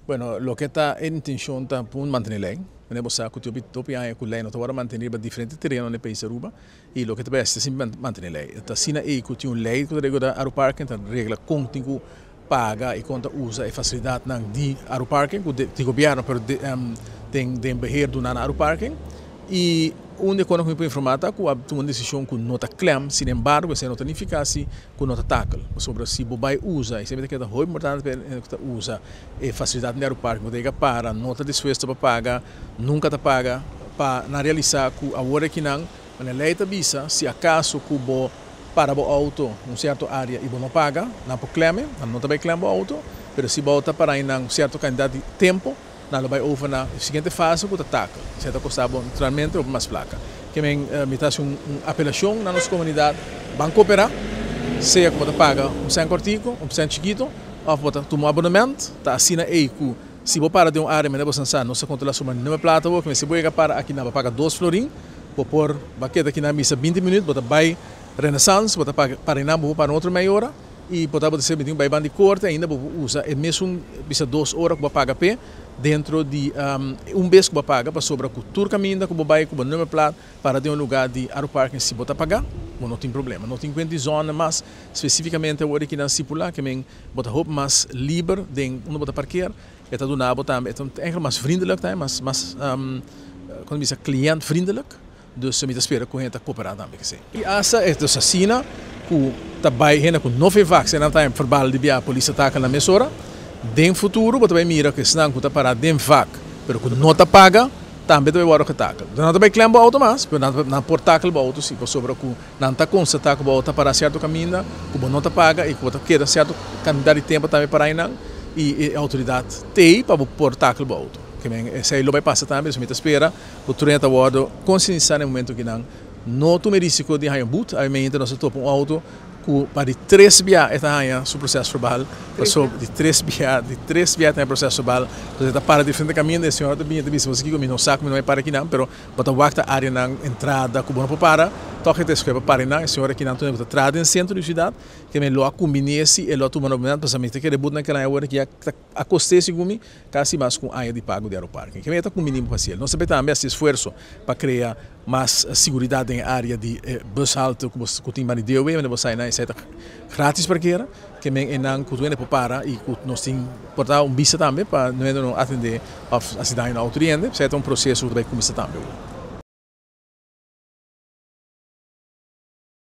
Bueno, loke ta e intencion ta pa mantene ley. Manera bo sa cu tin hopi aña cu ley no ta wordo manteni riba diferente tereno na e pais Aruba y loke ta best ta simplemente mantene ley. Ta asina ey cu tin un ley cu ta regla Aruparken, ta regla con tin cu paga y con ta usa e facilidadnan di Aruparken cu di gobierno pero den beheer duna na Aruparken. Y un di e cosnan cu mi por informa ta cu a tuma un decision cu no ta klem, sin embargo esey no ta nifica si cu no ta takel, pasobra si bo bay usa, y semper ta keda hopi importante pa e cu ta usa e facilidad di Aruparken, bo ta yega para, no ta dispuesto pa paga, nunca ta paga, pa nan realisa cu awor akinan, manera ley ta bisa, si acaso cu bo para bo auto un cierto area y bo no paga, nan por kleme, nan no ta bay klem bo auto, pero si bo ta para einan un cierto cantidad di tempo, nan lo bay over na e siguiente fase cu ta takel, esey ta costa bo naturalmente hopi mas placa. Ke men mi ta haci un apelacion na nos comunidad, ban coopera, sea cu bo ta paga un cent cortico, un cent chikito, of bo ta tuma un abonement, ta asina ey cu si bo para den un area manera bo san sa, nos ta controla suma numero plata bo, ke men si bo yega para aki nan bo paga dos florin, bo por ba keda aki nan misa 20 minuut, bo ta bay Renaissance, bo ta paga para einan bo por para un otro media ora, y por ta bo ta ser miti bay ban di corte ainda bo por usa e mesun bisa 2 ora cu bo a paga p'e dentro di un bes cu bo a paga, pasobra cu tur caminda cu bo bay cu bo nummer plaat para den un lugar di Aruparken si bo ta paga bo no tin problema. No tin cuenta di zona mas specificamente awor di kinan stipula ke men bo ta hopi mas liber den unda bo ta parkeer, e ta duna bo tambe e ta eigenlijk mas vriendelijk tambe mas mas como bisa client vriendelijk. Dus mi ta spera cu hende ta coopera tambe cu esey. Y hasta e ta asina cu ta bay hende cu no vvax e nan ta verbal di bia polis ta taca nan mesora. Den futuro bo ta bay mira cu esnan cu ta para den vak pero cu no ta paga tambe ta bay wordo getakel. Nan no ta bay klem bo auto mas pero nan por takel bo auto si pasobra cu nan ta constata cu bo auto ta para cierto caminda cu bo no ta paga y cu bo ta keda cierto cantidad di tempo tambe para eynan y e autoridad t'ey pa bo por takel bo auto. Esey lo bay pasa tambe, dus mi ta spera Bo tren ta wordo konsientisá na e momento ki nan no tuma e risiko di haña un but. Awe nos a topa un outo ku pa di tres bia e ta haña su proseso verbal. Paso di tres bia, di tres bia e ta haña proseso verbal. Entonces e ta para diferente kaminda, e señora ta bini e ta bisa bo kiko mi no sa ku mi no bai para akinan, pero bo ta wak ta areanan entrada ku bo no por para, tòg e ta escoge pa para einan. E señora akinan tene ku ta traha den sentro di siudat, ke men lo a kumbinié si e lo a tuma na oportunidat, pasobra mi ta kere but nan kela awor aki ya ta A kost'é segun mi, kasi mas ku un aña di pago di Aeroparking. Ke meta ku minimo pa hasiel. Nos ta tambe hasi esfuerso pa krea mas siguridat den e área di e bushalte ku ku tin banda di DOW, mende bo sa einan esei ta gratis parkera. Ke men einan ku tur hende por para i ku nos tin por ta un bista tambe pa no hende no atendé òf hasi daño na outo di hende. Esei ta un proseso ku ta bai kuminsá tambe awor.